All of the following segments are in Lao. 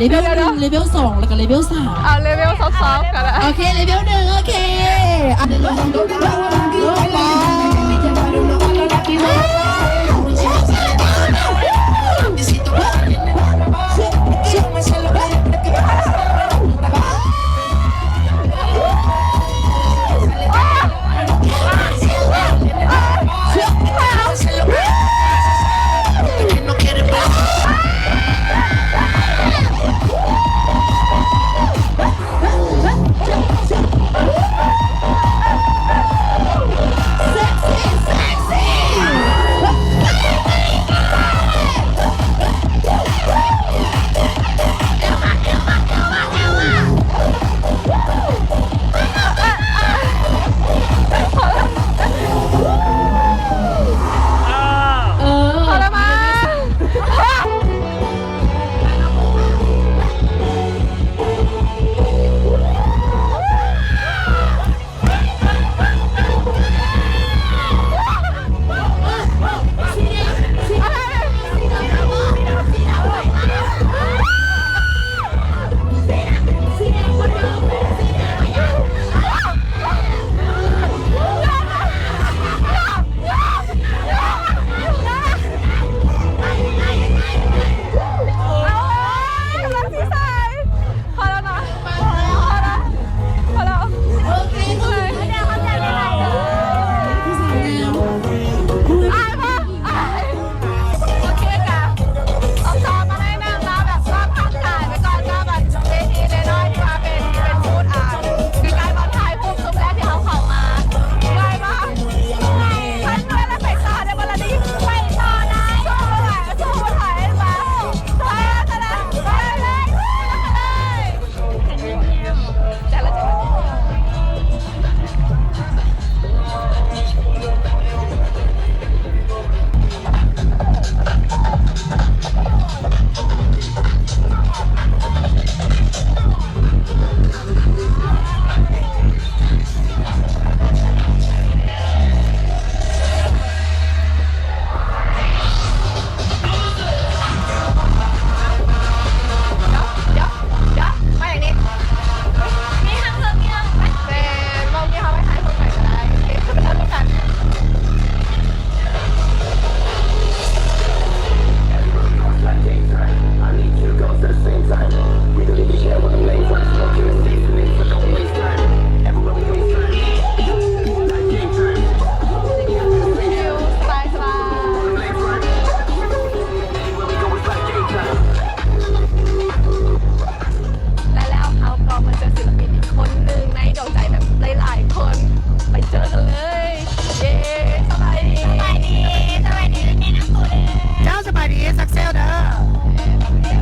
ເລເວວໜຶ່ງ ເລເວວສອງ ແລ້ວກໍເລເວວສາມ ເອົາເລເວວຊອບໆ ກໍໄດ້ ໂອເຄ ເລເວວໜຶ່ງ ໂອເຄ ອ່ະ ເອີ ພໍແລ້ວມາ. ພໍແລ້ວເນາະ ພໍແລ້ວ ພໍແລ້ວ ໂອເຄ ຂອບໃຈຫຼາຍໆ ເດີ ຜູ້ສາວງາມ ອາຍບໍ່? ອາຍ ໂອເຄ ກະ ອອກຈອມາໃນນາມລາວແບບ ອອກກຳລັງກາຍໄປກ່ອນ ກັບ ອັນ ເວທີນ້ອຍໆ ທີ່ວ່າເປັນ ເປັນບູດ ອາ ໃກ້ໆ ບ່ອນຖ່າຍຮູບ ຊຸມແລກທີ່ເຮົາເຂົ້າມາ ເມື່ອຍບໍ່? ເມື່ອຍ ໄປຕໍ່ໄດ້ບໍ່ລະນີ້? ໄປຕໍ່ໄດ້ ສູ້ບໍ່ໄຫວ ສູ້ບໍ່ໄຫວ ໄປ ໄປ ໄປ ໄປ ດຽວ ດຽວ ດຽວ ມາຢ່າງນີ້ ມີທາງເລືອກ ມີທາງ ໄປ ແມ່ນ ເວົ້າມີເຮົາໄປຖ່າຍຮູບໃໝ່ກໍໄດ້ ໂອເຄ ເຮົາໄປເລີ່ມກັນ. Bye bye. ແລະ ແລ້ວເຮົາກໍມາເຈີສິນລະປິນອີກຄົນໜຶ່ງໃນດວງໃຈແບບຫຼາຍໆຄົນ ໄປເຈີກັນເລີຍ ເຢ້ ສະບາຍດີ ສະບາຍດີ ສະບາຍດີ ແນະນຳໂຕເດີ ເຈົ້າ ສະບາຍດີ ຊັກເຊວເດີ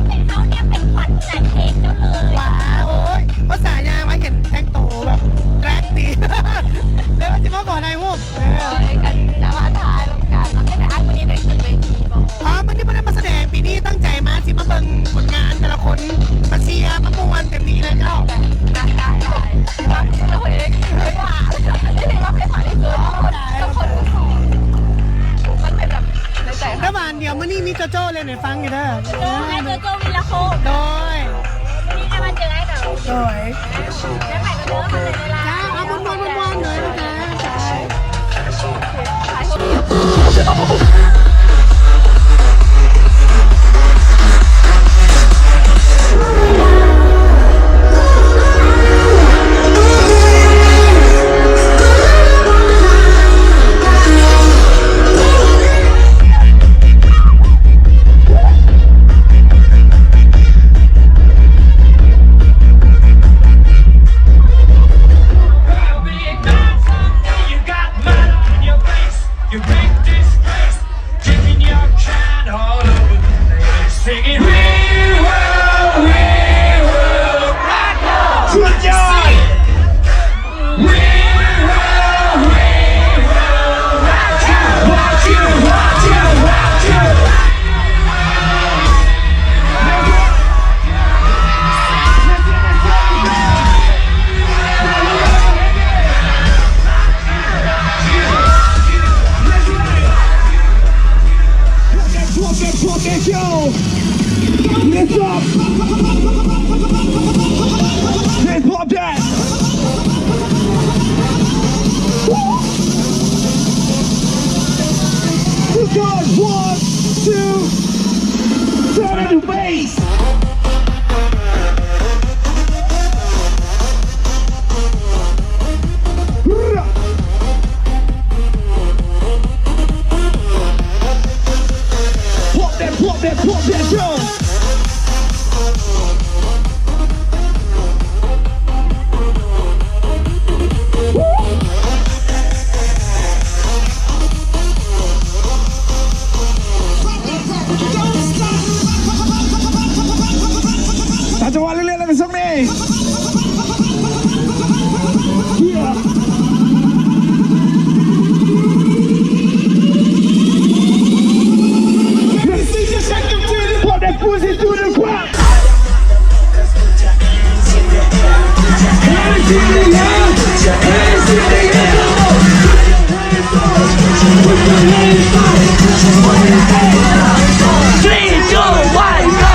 ເປັນເຂົາເນຍເປັນຂວັນໃຈເພງເຈົ້າເລີຍ ວ້າ ໂອ້ຍ ອຸດສ່າຍ່າງມາເຫັນແຕ່ງໂຕແບບແປກດີ ແລ້ວວ່າຊິມາຂໍຖ່າຍຮູບ ເອີ ໂອ້ຍ ກໍຈະມາຖ່າຍ ເປັນຈັ່ງໃດອ້າຍ ມື້ນີ້ໄດ້ຂຶ້ນເວທີບໍ່? ອໍ ມື້ນີ້ບໍ່ໄດ້ມາສະແດງ, ປີນີ້ຕັ້ງໃຈມາຊິມາເບິ່ງຜົນງານແຕ່ລະຄົນ, ມາເຊຍ ມາມ່ວນເຕັມທີ່ເລີຍເຈົ້າ. ໄດ້ ໄດ້ ໄດ້ ມັກຮ້ອງເພງ ເພງວ່າ ເພງວ່າເພງທີ່ສຸດ ມັນເປັນແບບໃນໃຈ. ແຕ່ວ່າດຽວມື້ນີ້ມີໂຈໂຈ້ເຫຼັ້ນໃຫ້ຟັງຢູ່ເດີ. ໂຈໂຈ້ ອ້າຍໂຈໂຈ້ ວີລະໂຄດ. ໂດຍ ມື້ນີ້ໄດ້ມາເຈີອ້າຍເຂົາ. ໂດຍ. ໄດ້ໄປກັນເດີ ຂອບໃຈຫຼາຍໆ. ຈ້າ ເອົາ ມ່ວນໆ ມ່ວນໆ ເດີ ຈ້າ. Good God, one, two, turn up the bass. Pump that, pump that, pump that, yo. ຕາມຈັງຫວະເລື້ອຍໆ ແລ້ວກໍສົ່ງນີ້. Yeah. Let me see you shake your titty, put that pussy to the ground. Hands in the air, hands in the air, come on. Put your hands up, put your hands up, put your hands up. Three, two, one, go.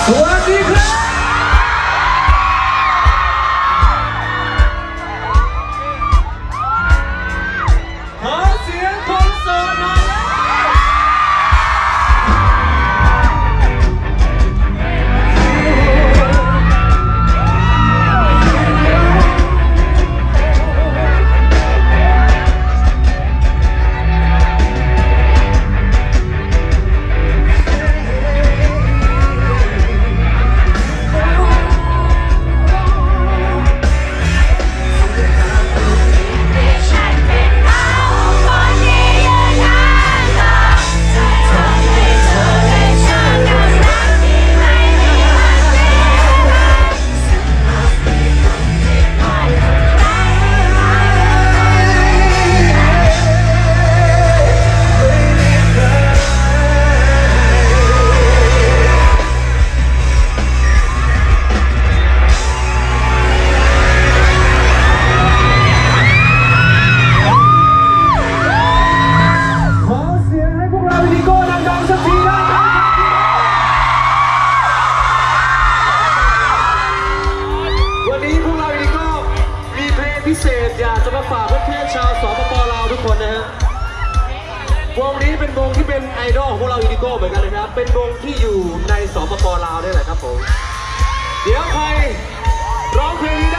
สวัสดีครับ ขอเสียงคนโสดหน่อยเร็ว ขอเสียงให้พวกเราอินดิโก้ดังๆสักทีได้ไหมครับ วันนี้พวกเราอินดิโก้มีเพลงพิเศษอยากจะมาฝากเพื่อนๆชาว สปป ลาวทุกคนนะฮะ วงนี้เป็นวงที่เป็นไอดอลของพวกเราอินดิโก้เหมือนกันนะครับ เป็นวงที่อยู่ใน สปป ลาวเนี่ยแหละครับผม เดี๋ยวใครร้องเพลงนี้